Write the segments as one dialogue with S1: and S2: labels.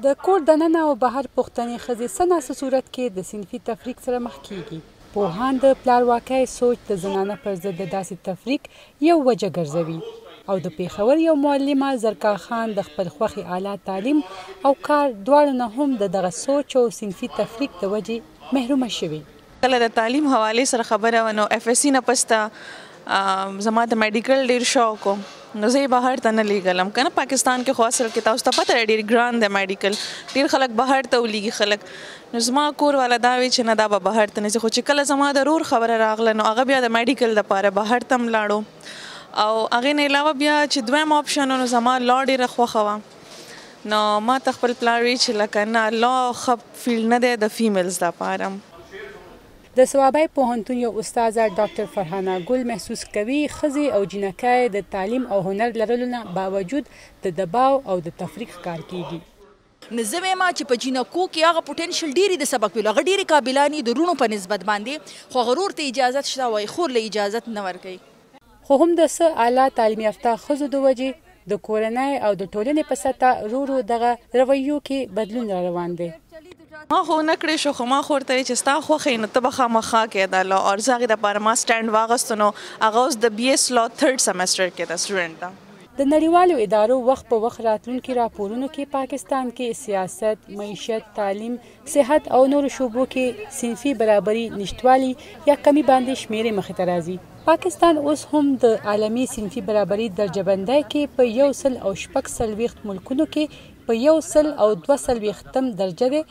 S1: د کور دننه او بهر پښتنې ښځې څه نا څه صورت کې د صنفي تفریق سره مخ کیږي. پوهان د پلارواکۍ سوچ د زنانه پر ضد د داسې تفریق یو وجه ګرځوي او د پېښور یو معلمه زرکا خان د خپل خوښې اعلی تعلیم او کار دواړو نه هم د دغه سوچ او صنفي تفریق د وجې محرومه شوې.
S2: کله د تعلیم حوالې سره خبره وه نو اېف اېس سي نه پس ته زما د میډیکل ډیر شوق و، نو زه یې بهر ته نه لیږلم که نه. پاکستان کې خو اصل کې تاسو ته پته ده ډېر ګران دی میډیکل، ډېر خلک بهر ته ولیږي خلک. نو زما کور والا دا وی چې نه دا به بهر ته نه ځي، خو چې کله زما د ورور خبره راغله نو هغه بیا د میډیکل دپاره بهر ته هم لاړو. او هغې نه علاوه بیا چې دویم آپشن نو زما لا ډېره خوښه وه، نو ما ته خپل پلار وی چې لکه نه لا ښه فیلډ نه دی د فیمیلز دپاره.
S1: د صوابۍ پوهنتون یو استاذه ډاکټر فرحانه ګل محسوس کوي ښځې او جینکۍ د تعلیم او هنر لرلو نه باوجود د دباو او د تفریق ښکار کیږي.
S3: نو زه وایم چې په جینکو کې هغه پوټنشل ډېری د سبق ویلو، هغه ډېرې قابلانې د وروڼو په نسبت باندې، خو هغه ورور ته اجازت شته وایي خور له اجازت نه ورکوي.
S1: خو هم د څه اعلی تعلیم یافته ښځو د وجې د کورنۍ او د ټولنې په سطح ورو ورو دغه رویو کې بدلون را روان دی.
S2: ما خو نه کړی شو، خو ما خو ورته ویل چې ستا خوښه یې نو ته به خامخا کې دا لا، او زه هغې دپاره ما سټینډ واغستو. نو هغه اوس د بي ایس لا تھرډ سمسټر کې ده، سټوډنټ ده.
S1: د نړیوالو ادارو وخت په وخت راتلونکي راپورونو کې پاکستان کې سیاست، معیشت، تعلیم، صحت او نورو شعبو کې صنفي برابري نشتوالي یا کمی باندې شمیرې مخې ته راځي. پاکستان اوس هم د عالمي صنفي برابري درجه بندۍ کې په 146 ملکونو کې په 142 درجه دی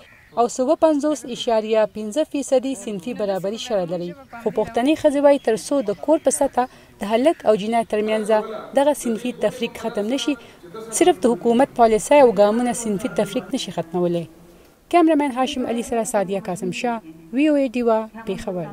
S1: او 57.5% صنفي برابري شرح لري. خو پښتنې ښځې وایي تر څو د کور په سطح د هلک او جینۍ ترمنځ دغه صنفي تفریق ختم نشي، صرف د حکومت پالیسۍ او ګامونه صنفي تفریق نشي ختمولی. کیمرامین هاشم علي سره سعدیه قاسم شاه، وي او ای ډیوه، پېښور.